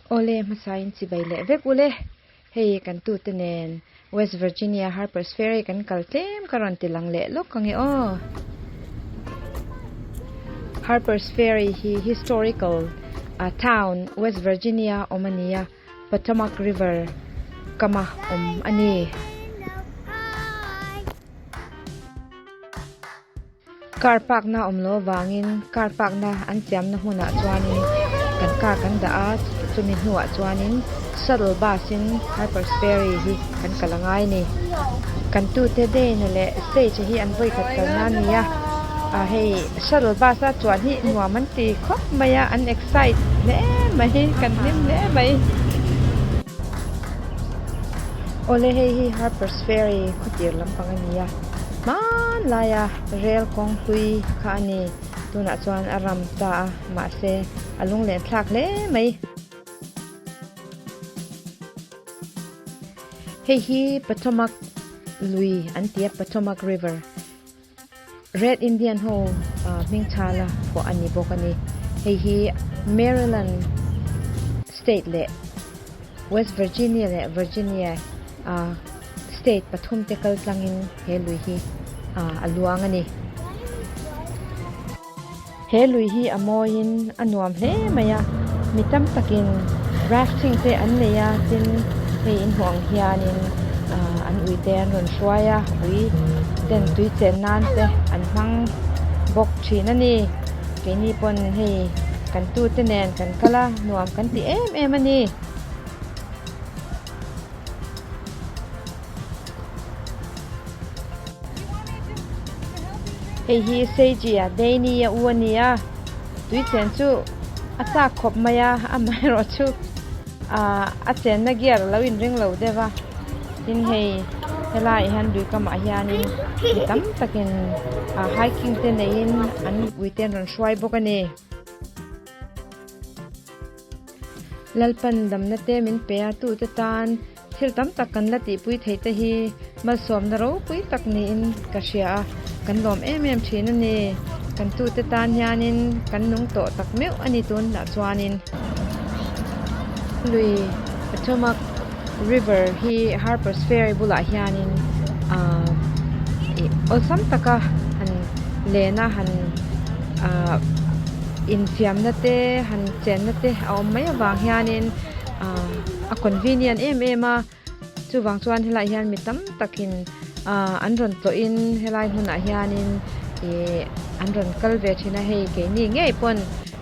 Awle hmasain chibai leh vek ule. Hei kan tute nen West Virginia Harpers Ferry kan kal tlem ka rawn ti lang leh lawk ange aw. Harpers Ferry hi historical town West Virginia awm a ni a. Potomac River kama awm a ni. Car park na awm lo avangin car park na an siamna hmunah chuanin kan car kan dah a, chumi hnuah chuanin shuttle bus in Harpers Ferry hi kan kal a ngai a ni. Kan tute Dane leh Sage hi an vawikhat kalna a ni a, hei shuttle bus a chuan hi nuam an ti khawp mai a, an excite hle mai, kan hlim hle mai. Awle hei hi Harpers Ferry khawtir lampang a ni a, hmanlaia rel kawng hlui kha a ni, tunah chuan a ram ta a, mahse a lunglen thlak hle mai. Hei hi Potomac lui an ti a, Potomac River. Red Indian ho hming chhala phuah a ni bawk a ni. Hei hi Maryland state leh West Virginia leh Virginia state pathum te kal tlangin he lui hi a luang a ni. He lui hi a mawiin a nuam hle mai a, mi tam takin rafting te an nei a, tin hei in hmuh ang hianin an ui te an rawn hruai a, ui ten tui chen nan te an hmang bawk thin a ni. Keini pawn hei kan tute nen kan kal a, nuam kan ti em em a ni. Hei hi Seiji a Danny a u a ni a, tui chen chu a chak khawp mai a, amaherawh chu ah a chenna gear a lo inring lo deuh a, tin hei helaiah hian lui kamah hianin mi tam takin ah hiking te neiin an uite an rawn hruai bawk a ni. Lalpan damna te min pe a, tute tan thil tam tak kan la tihpui theih te hi malsawmna ropui tak niin ka hria a, kan lawm em em thin a ni. Kan tute tan hianin kan nung tawh tak meuh a ni tunah chuanin. Lui Potomac River hi Harpers Ferry bulah hianin ahh ih awlsam taka han len a han ahh infiamna te han chenna te a awm mai avang hianin ahh a convenient em em a chuvang chuan helaiah hian mi tam takin ahh an rawn tlawhin helai hmunah hianin ih an rawn kal ve thin a hei keini ngei pawn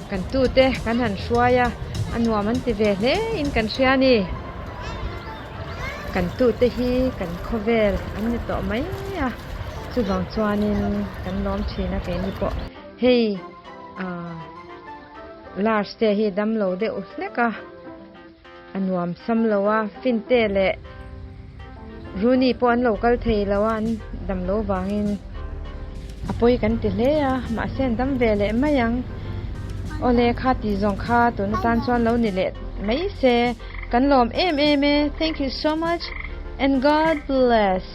kan tute kan han hruai a a nuam an ti ve hle in kan hria a ni kan tute hi kan khawvel an ni tawh mai a chuvang chuanin kan lawm thin a keini pawh hei ahh Lars te hi damlo deuh hlek a a nuam sam lo a Finte leh Rooney pawh an lo kal thei lo a an dam lo vangin a pawi kan ti hle a mahse an dam ve leh mai ang awle kha tih zawng kha tun atan chuan lo ni leh mai se kan lawm em em e thank you so much and God bless.